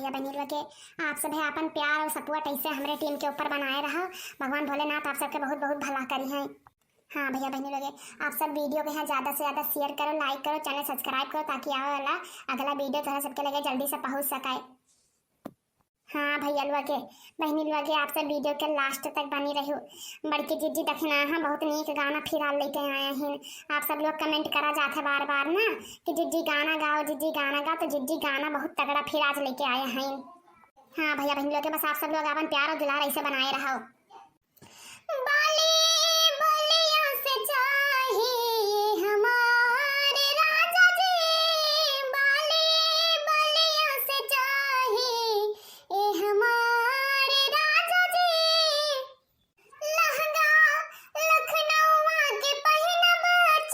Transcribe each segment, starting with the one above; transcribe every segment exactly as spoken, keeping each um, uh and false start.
भैया बहिनी लोगे, आप सब है अपन प्यार और सपोर्ट ऐसे हमरे टीम के ऊपर बनाए रहो। भगवान भोलेनाथ आप सबके बहुत बहुत भला करी हैं। हाँ भैया बहिनी लोगे, आप सब वीडियो के यहाँ ज़्यादा से ज़्यादा शेयर करो, लाइक करो, चैनल सब्सक्राइब करो, ताकि आवे वाला अगला वीडियो तोहरा सबके लगे जल्दी से पहुँच सके। हाँ भैया लोगे, बहिनी लोगे, आप सब वीडियो के लास्ट तक बनी रहू। बड़की जिज्जी दखिना हाँ बहुत नीक गाना फिर आज लेके आए हैं। आप सब लोग कमेंट करा जात है बार बार ना कि जिज्जी गाना गाओ, जिज्जी गाना गाओ, तो जिज्जी गाना बहुत तगड़ा फिर आज लेके आए हैं। हाँ भैया बहिनी लोगे, बस आप सब लोग अपन प्यार और दुलार ऐसे बनाए रहो। बाली बलिया से चाही हमारे राजा जी, बाली बलिया से चाही ए हमारे राजा जी। लहंगा लखनऊआ के पहिनब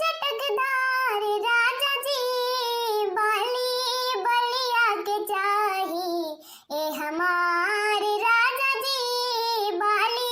चटकदार राजा जी, बाली बलिया के चाही ए हमारे राजा जी, बाली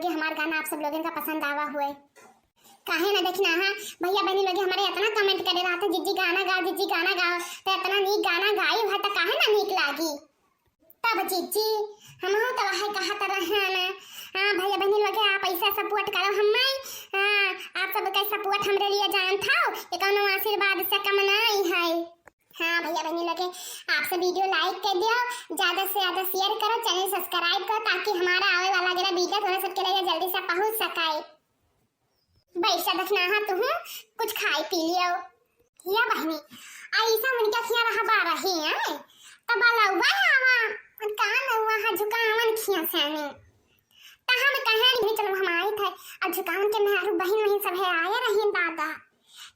हमार गाना आप सब लोगन का पसंद आवा हुए। काहे ना देखना, हाँ भैया बहनी लोग हमारे इतना comment करे रहत है, "जिज्जी गाना गाओ, जिज्जी गाना गाओ।" तो इतना नीक गाना गाई है तो काहे ना नीक लागी। तब जिज्जी, हमहू तो वही कहत रहे ना। हाँ भैया बहनी लोग, आप ऐसा support करो हमें। हाँ, आप सब का support हमरे लिए जान था, ये कौनो आशीर्वाद से कम नहीं है। हाँ भैया बहनी लोग, आप सब video like कर दियो, ज्यादा से ज्यादा share करो, channel subscribe करो, ताकि हमारा आवे वाला अगला video थोड़ा सबके लिए जल्दी से पहुँच सके। बैठा देखना, हाँ तुहू कुछ खाई पी लियो। या बहनी, ऐसा उनका किया रहा बा रही है, तब लउआ आवा, का लउआ है झुकावन खिया से आनी। त हम कहे नहीं, चलो हम आए थे, और झुकावन के मेहरू बहन वहीं सब है आए रही दादा।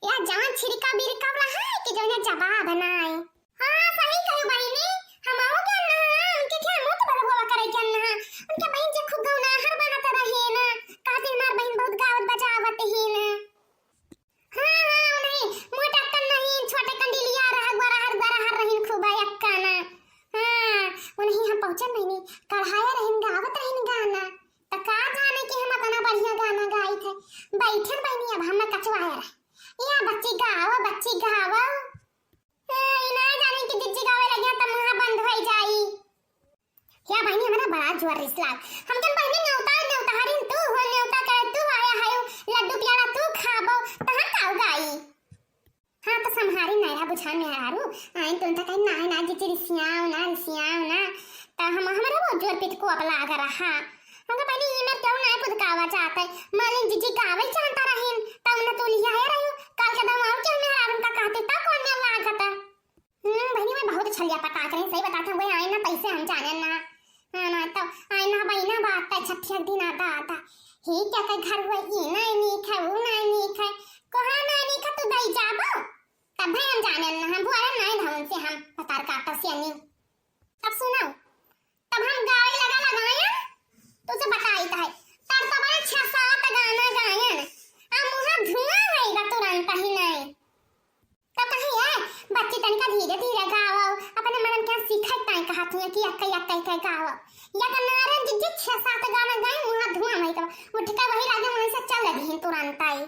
या जवन छिड़का बिरका वाला है कि जौने जवाब ना आए। हाँ, सही कही बहिनी, हम आओ के ना, उनके क्या मुंह तो बलबुआ करे के ना, उनके बहन जे खूब गौनाहर बनत रहे ना, कहते हमार बहन बहुत गावत बजावत ही ना। हाँ, हाँ, नहीं, मोटा कन नहीं, छोटे कंडीलिया रहा, गोरा हर, गोरा हर रहीन खूब अक्का ना। हाँ, उन्हीं हम पहुँचन नहीं, कढ़ाया रहीन, गावत रहीन गाना। त का जाने कि हम इतना बढ़िया गाना गाई थे। बैठन बहनी, अब हम कचवाया रहे। या बच्ची गाओ, बच्ची गाओ। ए, ई ना जाने कि जिज्जी गावे लगिया त मुँह बंद होई जाई। या बहिनी, हमरा बड़ा जोर रिस लाग। हमकन बहिनी नेवता, नेवता हरिन तू हो, नेवता करे तू आया है, लड्डू प्याड़ा तू खाबो, तहाँ काऊ गाई। हाँ, तो सम्हारी नहीं रहा बुझा मेहरारू। आइन तुम तो कहीं ना, ना जिज्जी रिसियाओ ना, रिसियाओ ना। तो हम, हमरा वो जोर पित को अपला अगर रहा। हमका पहले ई में क्यों ना पुदकावा चाहते। मालिन जिज्जी गावे चाहता रहीन, तब न तू लिया है रही। काल के दम और क्यों मेहरारू का कहते, तब कौन लागत? हम्म, बहिनी, मैं बहुत छलिया पटा करे, सही बताते हुए आए ना, पैसे हम जाने ना। हाँ ना, तो आए ना, भाई ना, बात तो छठिया दिन आता, आता। ही क्या के घर हुए, ये ना नीक है, वो ना नीक है, कहाँ ना नीक है, तू दई जाबो। तब भाई हम जाने ना, हम बुआरे ना धावन से हम पतार काटो से नहीं। अब सुनो, तब हम गावे लगा लगायन, तो से बताई है, तब तो बड़े छह सात गाना गायन, आ मुँह धुआं होइगा तुरंत ही नहीं। तो कही है, बच्ची तनिका धीरे धीरे गाओ, अपने मरम के यहाँ सीखत ताई कहा थी कि अक्कई अक्कई के गाओ। या तो नारन जी, जी छह सात गाना गाई, मुँह धुआं होइगा, उठ के वही लागे वहीं से चल दी तुरंत आई।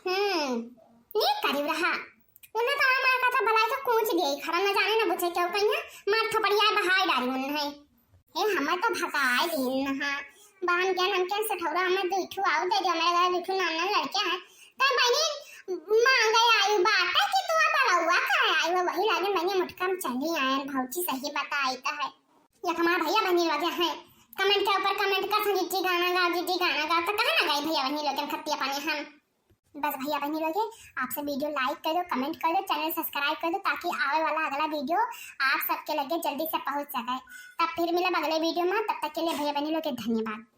हम्म, नीक करिउ रहा। उन्हें तो हमार कथा भलाई तो कूच दिए, खरा न जाने न बुझे क्यों कहीं है, मार थपड़िया बहाई डारी उन्हें। ए, हमें तो भगाए दिन हा। बहन के नमकीन से ठौरा हमें दुई ठू आउ दे दे, हमारे घर दुई ठू नाना लड़के हैं। तो बहनी मांगे आई बात है कि तू अब रउआ का आई हो, वही लागे मैंने मुटकम चली आए, भौजी सही बताई तो है। ये हमारे भैया बहनी लगे हैं, comment के ऊपर comment कर, जिज्जी गाना गाओ, जिज्जी गाना गाओ, तो कहाँ ना गई भैया बहनी लोगन खत्तिया पानी हम। बस भैया बहनी लोग, आप सब video like कर दो, comment कर दो, channel subscribe कर दो, ताकि आवे वाला अगला video आप सबके लगे जल्दी से पहुँच सके। तब फिर मिलब अगले video में, तब तक के लिए भैया बहनी लोग के धन्यवाद।